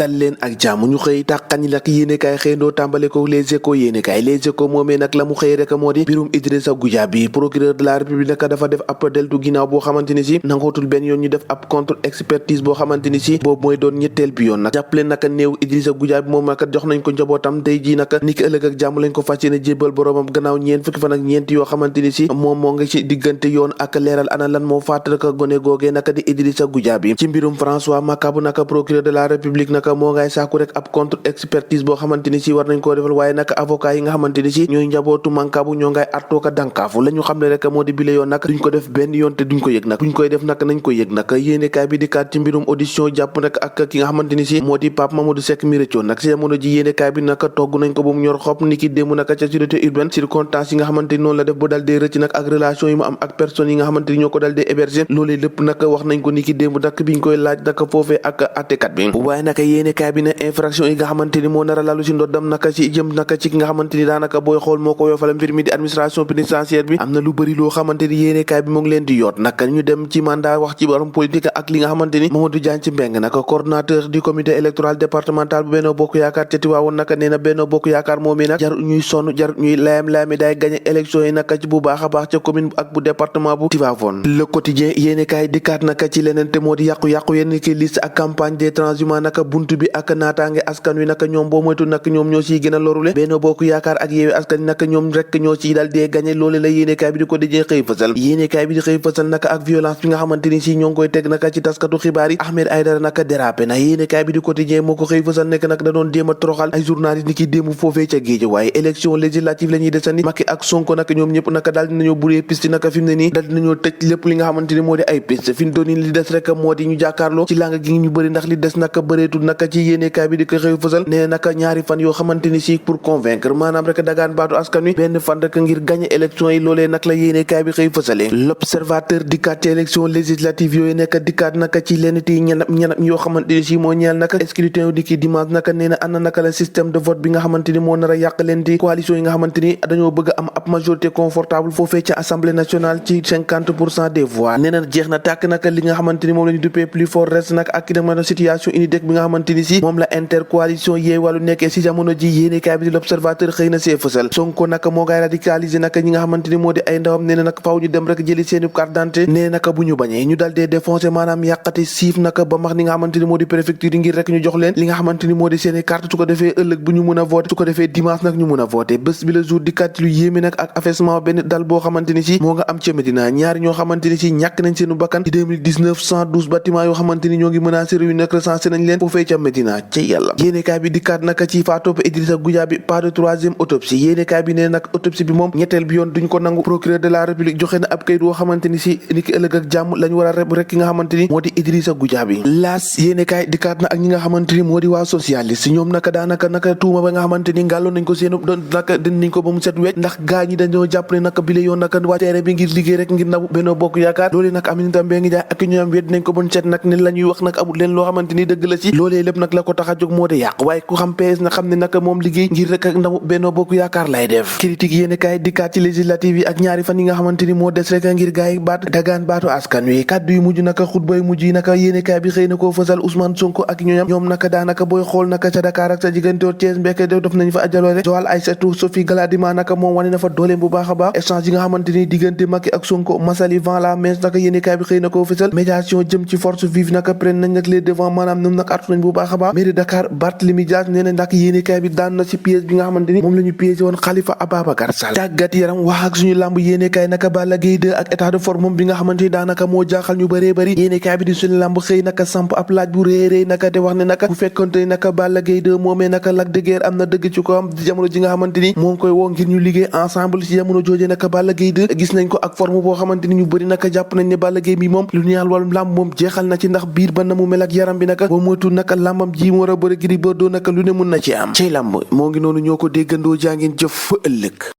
dal leen ak jàmm ñu xëy tàqañi nag yéenekaay xëyndoo tàmbale ko Les Échos yéenekaay Les Échos moomee nag la mu xëy rek moo di mbirum Idrissa Goudiaby procureur de la République nag dafa def ab deltu ginnaaw boo xamante ni si nangootul benn yoon ñu def ab contre expertise boo xamante ni si boobu mooy doon ñetteel bi yoon nag jàppale naka néew Idrissa Goudiaby moom nag jox nañ ko njabootam tey ji nag niki ëllëg ak jàmm lañ ko fas yéene jébbal boroomam gannaaw fukki fan ak ñeent yoo xamante ni si moom moo ngi ci diggante yoon ak leeral ana lan moo faat rek gone googee naka di Idrissa Goudiaby ci mbirum François Makabu naka procureur de la République naka moo ngay sàkku rek ab contre expertise boo xamante ni si war nañ koo defal waaye naka avocat yi nga xamante ni si ñooy njabootu Makabu ñoo ngay artooka dankaafu la ñu xam ne rek moo di bile yoon nag duñ ko def benn yoon te duñ ko yëg nag buñ koy def nag nañ ko yëg nag yéenekaay bi di kaat ci mbirum audition jàpp nag ak ki nga xamante ni si moo di Pape Mamadou Seck mi rëccoon nag si jamono ji yéenekaay bi nag togg nañ ko ba mu ñor xob niki démb nag ca sûreté urbaine circonstances yi nga xamante ni noonu la def bu dal dee rëcc nag ak relation yi mu am ak personnes yi nga xamante ni ñoo ko dal dee héberger loolee lépp nag wax nañ ko niki démb nag biñ koy laaj nag foofee ak attekat bi waaye nag yéenekaay bi ne infraction yi nga xamante ni moo nar a lalu si ndoddam nag ci jëm nag ci ki nga xamante ni daanaka booy xool moo ko yoofal mbir mi di administration pénitentiaire bi am na lu bëri loo xamante ni yéenekaay bi mu ngi leen di yoot nag ñu dem ci mandat wax ci borom politique ak li nga xamante ni Mamadou Diagne ci Mbeng nag coordonnateur du comité électoral départemental bu Benno Bokk Yaakaar ca Tivaouane nag nee na Benno Bokk Yaakaar moomee nag jarut ñuy sonn jarut ñuy layam-layami daay gagné élection yi nag ci bu baax a baax ca commune ak bu département bu Tivaouane Le Quotidien yéenekaay dikkaat nag ci leneen te moo di yàqu-yàqu yenn ki liste ak campagne des transhumants nag buntu bi ak naataange askan wi nag ñoom boo moytu nag ñoom ñoo ciy gën a lorule Benno Bokk Yaakaar ak Yewwi Askan Wi nag ñoom rek ñoo ciy dal dee gagné loole la yéenekaay bi di ko dajee xëy fësal yéenekaay bi di xëy fësal nag ak violence bi nga xamante ni si ñoo ngi koy teg nag ci taskatu xibaar yi Ahmed Aïdara nag dérapé na yéenekaay bi di Quotidien moo ko xëy fësal nekk nag da doon jéem a toroxal ay journaliste ni ki démb foofee ca géej waaye élection législative la ñuy desandi Macky ak Sonko nag ñoom ñëpp nag daal dinañoo buree piste nag fi mu ne nii daal dinañoo tëj lépp li nga xamante ni moo di ay piste fi mu doon li des rek moo di ñu jàkkaarloo ci làng gi ñu bëri ndax li des nag bëreetul nag ci yéenekaay bi di ko xëy fësal nee nag ñaari fan yoo xamante ni si pour convaincre maanaam rek dagaan baatu askan wi benn fan rek ngir gagner élection yi loolee nag la yéenekaay bi xëy fësale l'observateur dikkaat ci élection législative yooyu nekk dikkaat nag ci lenn ti ñanam yoo xamante ni si moo ñeel nag scrutin di ki dimanche nag nee na ana naka la système de vote bi nga xamante ni moo nar a yàq leen di coalition yi nga xamante ni dañoo bëgg am ab majorité confortable foofee ca assemblée nationale ci 50% des voix nee na jeex na tàkk nag li nga xamante ni moom la ñu duppee plus fort reste nag ak ki nag situation unidec bi nga xamante ni si moom la intercoalition Yewwi Wàllu nekkee si jamono ji yéenekaay bi di l'observateur xëy na see fësal Sonko nag moo ngay radicaliser nag ñi nga xamante ni moo di ay ndawam nee na nag faaw ñu dem rek jëli seeni carte d'identité nee naka bu ñu bañee ñu dal dee défoncer maanaam yàqate siif nag ba max ni nga xamante ni moo di préfecture yi ngir rek ñu jox leen li nga xamante ni moo di seeni carte su ko defee ëllëg bu ñu mën a voter su ko defee dimanche nag ñu mën a voter bés bi la jour di kat lu yéeme nag ak affaissement benn dal boo xamante ni si moo nga am ca Médina ñaari ñoo xamante ni si ñàkk nañ seenu bakkan ci 2019 112 bâtiments yoo xamante ni ñoo ngi menacé réew yi nag recensé nañ leen foofee ca Médina ci yàlla yéenekaay bi di kat nag ci faatoo Idrissa Goudiaby pas de troisième autopsie yéenekaay bi nee nag autopsie bi moom ñetteel bi yoon duñ ko nangu procureur de la République joxe na ab kayit woo xamante ni si ni ki ëllëg ak jàmm lañ war a reb rek ki nga xamante ni moo di Idrissa Goudiaby laas yéenekaay dikkaat na ak ñi nga xamante ni moo di waa socialiste ñoom naka daanaka naka tuuma ba nga xamante ni ngàlloon nañ ko seenu doon naka din nañ ko ba mu set wecc ndax gaa ñi dañoo jàpp ne naka bile yoon naka waa teere bi ngir liggéey rek ngir nabu Benno Bokk Yaakaar loolee nag Aminata Mbengue Ndiaye ak ñoom wedd nañ ko ba mu set nag ne la ñuy wax nag amul leen loo xamante ni dëgg la si loolee lépp nag la ko tax a jóg moo di yàq waaye ku xam PS na xam ne naka moom liggéey ngir rek ak nabu Benno Bokk Yaakaar lay def critique yéenekaay dikkaat ci législative yi ak ñaari fan yi nga xamante ni moo des rek ngir gaa yi baat dagaan baatu askan wi kaddu yu mujj naka xutba yu mujj yi naka yéenekaay bi xëy na koo fësal Ousmane Sonko ak ñoom naka daanaka booy xool naka ca Dakar ak sa digganteor Thiès Mbeke def nañ fa ajaloore Joal Aïssatou Sophie Gladima naka moom wane na fa dooleem bu baax a baax échange yi nga xamante ni diggante Macky ak Sonko Massaly Van la Mène naka yéenekaay bi xëy na koo fësal médiation jëm ci force vive naka prenne nañ nag les devants maanaam ñoom nag artu nañ bu baax a baax mairie Dakar Barthélémy Dias nee na nag yéenekaay bi daan na ci piège bi nga xamante ni moom la ñu piégé woon Khalifa Ababacar Sall tàggat yaram wax ak suñu lamb yéenekaay naka Balla Gaye 2 ak état de forme moom bi nga xamante ni daanaka moo jaaxal ñu bëree bëri yéenekaay bi di suñu lamb xëy naka samp ab laaj bu réerée naka te wax ne naka bu fekkonte ni naka Balla Gaye 2 moomee naka Lac de Guiers am na dëgg ci ko am jamono ji nga xamante ni moo ngi koy woo ngir ñu liggéey ensemble ci jamono jooje naka Balla Gaye 2 gis nañ ko ak forme boo xamante ni ñu bëri naka jàpp nañ ne Balla Gaye bi moom lu ñaal wàllum lamb moom jeexal na ci ndax biir ba na mu mel ak yaram bi naka boo moytu naka lambam ji mu war a bëri Gris Bordeaux naka lu ne mun na ci am ci lamb moo ngi noonu ñoo ko déggandoo jaa ngeen jëf fa ëllëg